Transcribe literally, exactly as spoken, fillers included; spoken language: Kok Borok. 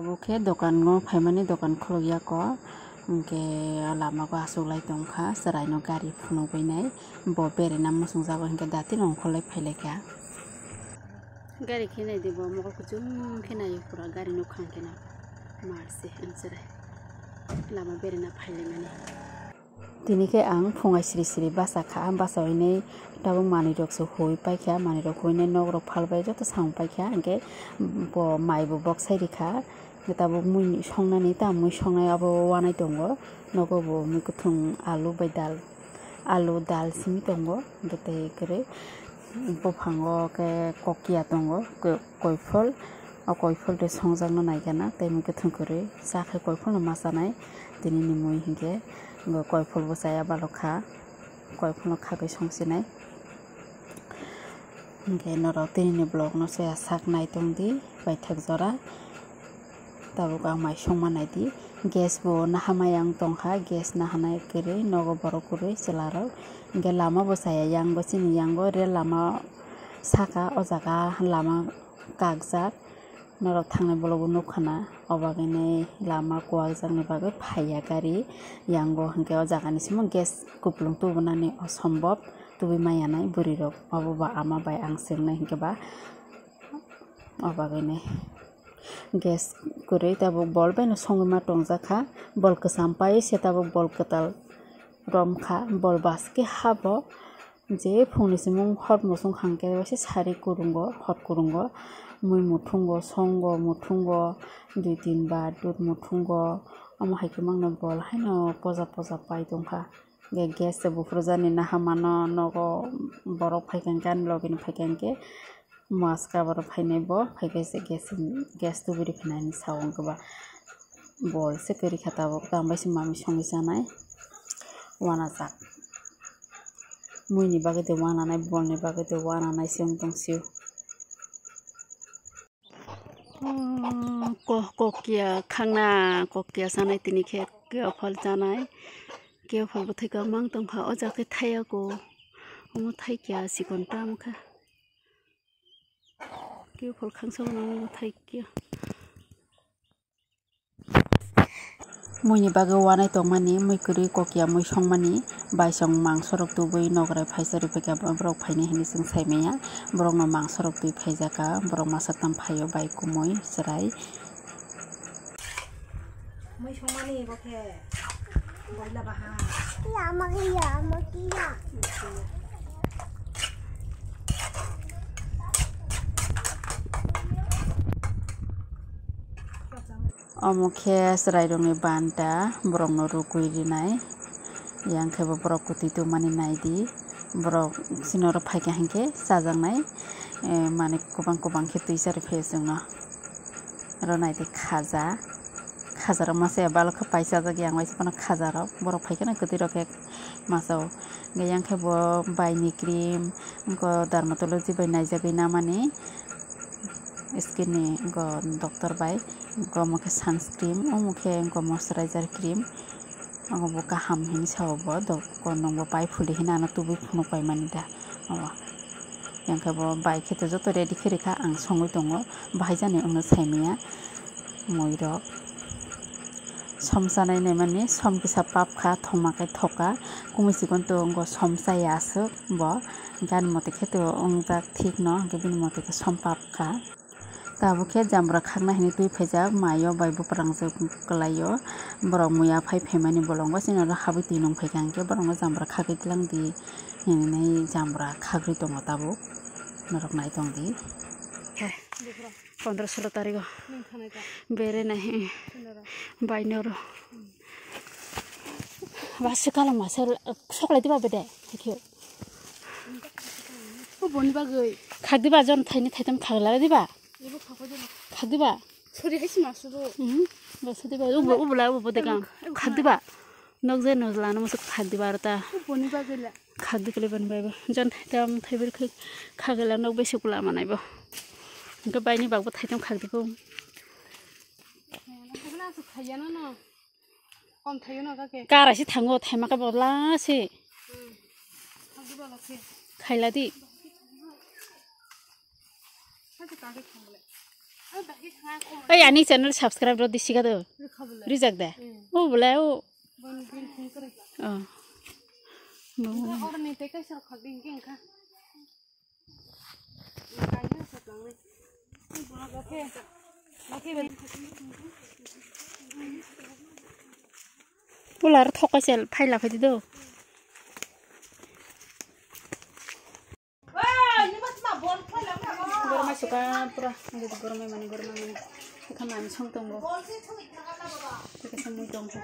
Bo khe dokan o phaimani, dokan khuluk ya ko, hwnkhe lama o aswk lai tong kha, chwrai no gari phunugwi nai, bo berena muchung jago, hwnkhe dati no ongkhorlai phai lai kha. Gari khe nai di bo, mokol kuchung khe nai o pura gari nukhang khe no mar se ang chwrai lama berena phai lai mani. Tini khe ang phungai siri siri basa kha, basa hwnwi tabuk manwi rok se hui pai kha, manwi rok huinai nok rok phal bai joto samung pai kha, hwnkhe bo mai bo bok sai ri kha, hwnkhe tabuk mui songnani ta mui songnai abo wanai tongo, nogo bo mui kwthwng alu bai dal, alu dal simi tongo, hwnkhe tei kwrwi buphango khe kokya tongo. Koiphol, o koiphol de songjakno naikha na, tei mui kwthwng kwrwi cha khe koiphol no ma chanai, tini ni mui hinkhe bo koiphol bo chaya balok kha, koiphol no khagwi songsinai. Hinkhe norok tini ni vlog no chaya sak nai tong di, paithak jora tabuk ang mai songma nai di, gas bo naha mai ang tong kha, gas naha nai kwrwi nogo borok kwrwi chwla rok, hinkhe lama bo chaya yang bo chini yang bo rel lama saka o jaga lama kakjak, norok thangnai bologo nukha na, o bagwino lama kuwakjakni bagwi phaiya gari yango, hinkhe o jagani simo gas kupulung tubunani osombob, tubui maya nai bwrwirok, obo ba ama bai ang swngnai hinkhe ba o bagwino gas kwrwi tabuk bol baino songwi ma tongjak kha, bol kwcham pai se tabuk bol kwtal romkha, bol baskhe habo. Je phungni simung hot musung hangke waisa sari kurungo, hot kurungo, mui muthungo, songo muthungo, dui tin bar dud muthungo, omo hai khe mangno bol haino poja poja pai tongkha. Ge gas se buphuru jani naha mano nogo borok phaikha hwnkhe ani logini phaikha hwnkhe. Maska borok phainai bo, phaikhe se gas, gas tubui rikhinai hinwi sao wngkhe ba. Bol se kwrwi kha tabuk, tamo bai se manwi songwi chanai, uanajak. Muini bagwi de uananai, bolni bagwi de uananai se wng tong sio. Oh, ko-, kokya khangna, kokya chanai tini khe, khe ophal chanai, khe ophal bwthai kwbangma wng tong kha, o jaga khe thaiya ko, omo thai kya chikon tamo kha. Khe phol khangsa mano thai khe. Muini bagwi uanai tongmani, mui kwrwi kokya mui songmani, baisong mangso rok tubui nograi phaisa rwphaikha borok phainai hinwi chwng saimanya. Borokno mangso rok twi phaijakha, borok masa tam phaio bai kumui chwrai. Mui songmani bo khe boila bahan. Lama khe ya, lama khe ya. Omo khe chwrairokni banta, borokno rukwi rinai. Yang khe bo borok kwtwi tongmani naidi. Borok chini oro phaikha hinkhe chajaknai, eh, manwi kwbang kwbang khe twi charwi phaiyo chwngno. Oro naidi khaja, khajarok masa ya balok khe paisajak, yang waisa phano khajarok. Borok phaikheno kwtwirok khe masa o. Hwnkhe yang khe bo baini cream, wngkha dermatology bai naijagwi namani skin ni, wngkha doctor bai, wngkha omo khe sunscreen, omo khe wngkha moisturizer cream. Omo bo kaham hinwi sao bo, do-, konong bo pai phuli hinwi ano tubui phunuk pai mani da. Omo. Yang khe bo bai khe to joto ready khe rikha, ang songwi tongo, bahai jani wngno saimanya muirok. Som chanai naimani, som kisa pap kha, thoma khe thoka, kumui chikon to wngkha som chaya aswk bo, gani mote khe to wngjak thik no, hwnkhe bini mote khe som pap kha. Tabuk khe jambra khakna hinwi twi phaijak, maio bai buprangjak kwlaio. Borok muya phai phaimani bolongo chini oro habwi twi nung phaikha, hwnkhe borokno jambra khagwi tlang di hinwi jambra khagwi tongo tabuk. Norok nai tong di. Pondro solo tarigo. Bere nahi. Bai noro. Basi kalang masa soklai diba bede. Thank you. O boni bagwi. Khak diba jon thaini thaitam khak lala diba? Ebo khak diba? Khak diba? Sori hai sima suru. Mhm. Basa diba. Ubo, ubo la, ubo de kang. Ebo khak diba? Nok je nojla no musu khak diba arta. O boni bagwi la. Khak di kle ban bai ba. Jon thaitam thaiber khai khak la nok besi kula manai bo. Ga bai ni bag bo thaitam khak di ko. Khak la su khaya no no. Kom thaio no kake. Kara si thango, thaima ka bola si. Hmm. Thango bola si. Khaila di. Kake kake thango le. Oi, ani channel subscribe rw di siga do. Rijak da. O bole o. Oh. Pular thokai sel phaila phai do. Gormai suka pura, gormai mani, gormai mani. Ekha mani song tongo. Ekha song mui tongo.